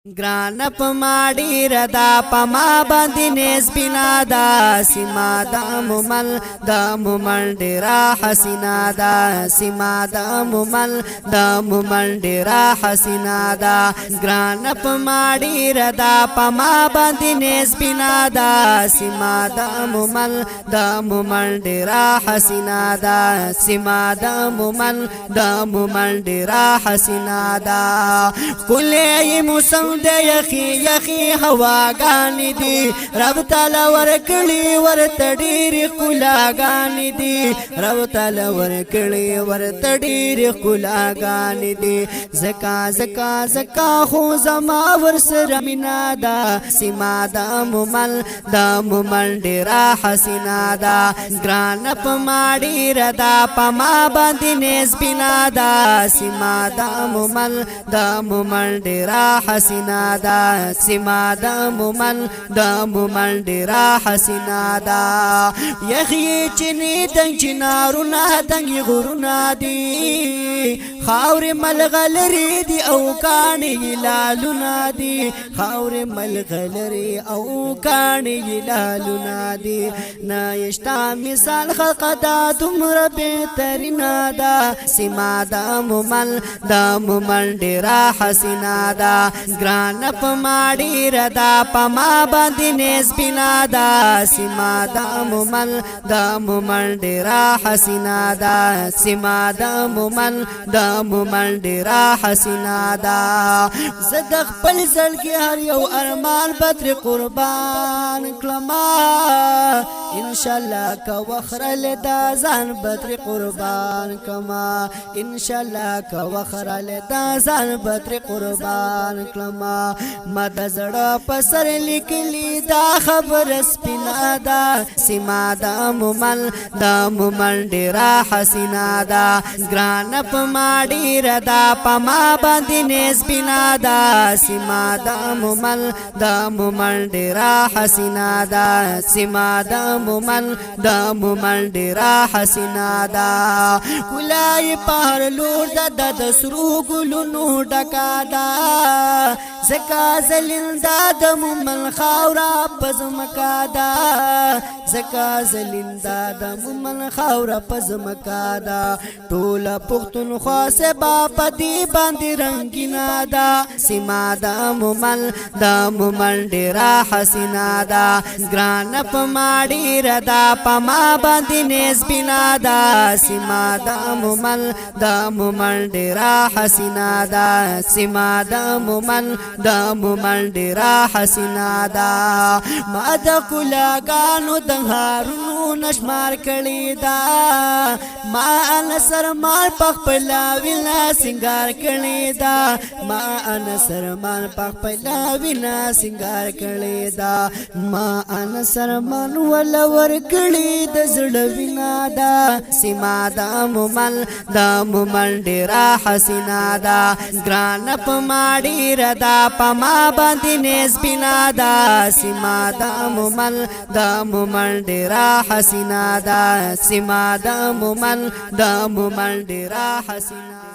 ګران په ما ډیر دا په ما باندې نس بنا دا سیما د مومل د مومل ډیرا حسینا دا سیما د مومل د مومل ډیرا حسینا دا ګران په ما ډیر دا په ما باندې نس بنا دا سیما د مومل د مومل ډیرا حسینا دا سیما د مومل د مومل ډیرا حسینا دا کله موسم د یخي یخي هواګانې دي، رب تعالی ورکړي ورته ډېرې ښکلاګانې دي، رب تعالی ورکړي ورته ډېرې ښکلاګانې دي. زکا زکا زکا خو زما ورسره مینا ده، سیما د مومل د مومل ډېره حسینا ده. ګران په ما ډېره ده، په ما باندې نس بنا ده، سیما د مومل د مومل ډېره حسینا ده، سیما د مومل د مومل ډیرا حسینا ده. یخی چینی دنګ چنارونه دنګ غرونه دي، خاور ملغلری دي او کانی لالونه دي، خاور ملغلری او کانی لالونه دي. نایشتا مثال خلق دا دومره بهترینا ده، سیما د مومل د مومل ډیرا حسینا ده. ګران په ما ډیر ده، په ما باندې نس بنا ده، سیما د مومل د مومل ډیرا حسینا ده، سیما د مومل د مومل ډیرا حسینا ده. زه د خپل زړګي هر یو ارمان بدر قربان کړم، ان شاء الله که وخرل دا ځان بدر قربان کما، ان شاء الله که وخرل دا ځان بدر قربان کړم. ما د زړه په سر لیکلی دا خبر سپینا ده، سیما د مومل د مومل ډیرا حسینا ده. ګران په ما ډیر ده، په ما باندې نس بنا ده، سیما د مومل د مومل ډیرا حسینا ده، سیما د مومل د مومل ډیرا حسینا ده. کلای پهر لور د د سرو ګلونو ډکا ده، زکا زلندا د مومل خاورا پزمکا ده، زکا زلندا د مومل خاورا پزمکا ده. ټول پښتونخوا سبا پدی باندې رنگینا ده، سیما د مومل د مومل ډیرا حسینا ده. ګران په ما ډیر ده، په ما باندې نس بنا ده، سیما د مومل د مومل ډیرا حسینا ده، سیما د مومل د مومل ډیرا حسینا ده. ما د کلاګانو د هارونو نشمار کړی دا، ما ان سرمان پخپل وینا سنگار کړی دا، ما ان سرمان پخپل وینا سنگار کړی دا، ما ان سرمان ول ور کړی د زړه وینا دا، سیما د مومل د مومل ډیرا حسینا ده. ګران په ما ډیر ده، په ما باندې نس بنا ده، سیما د مومل د مومل ډیرا حسینا ده، سیما د مومل د مومل ډیرا حسینا.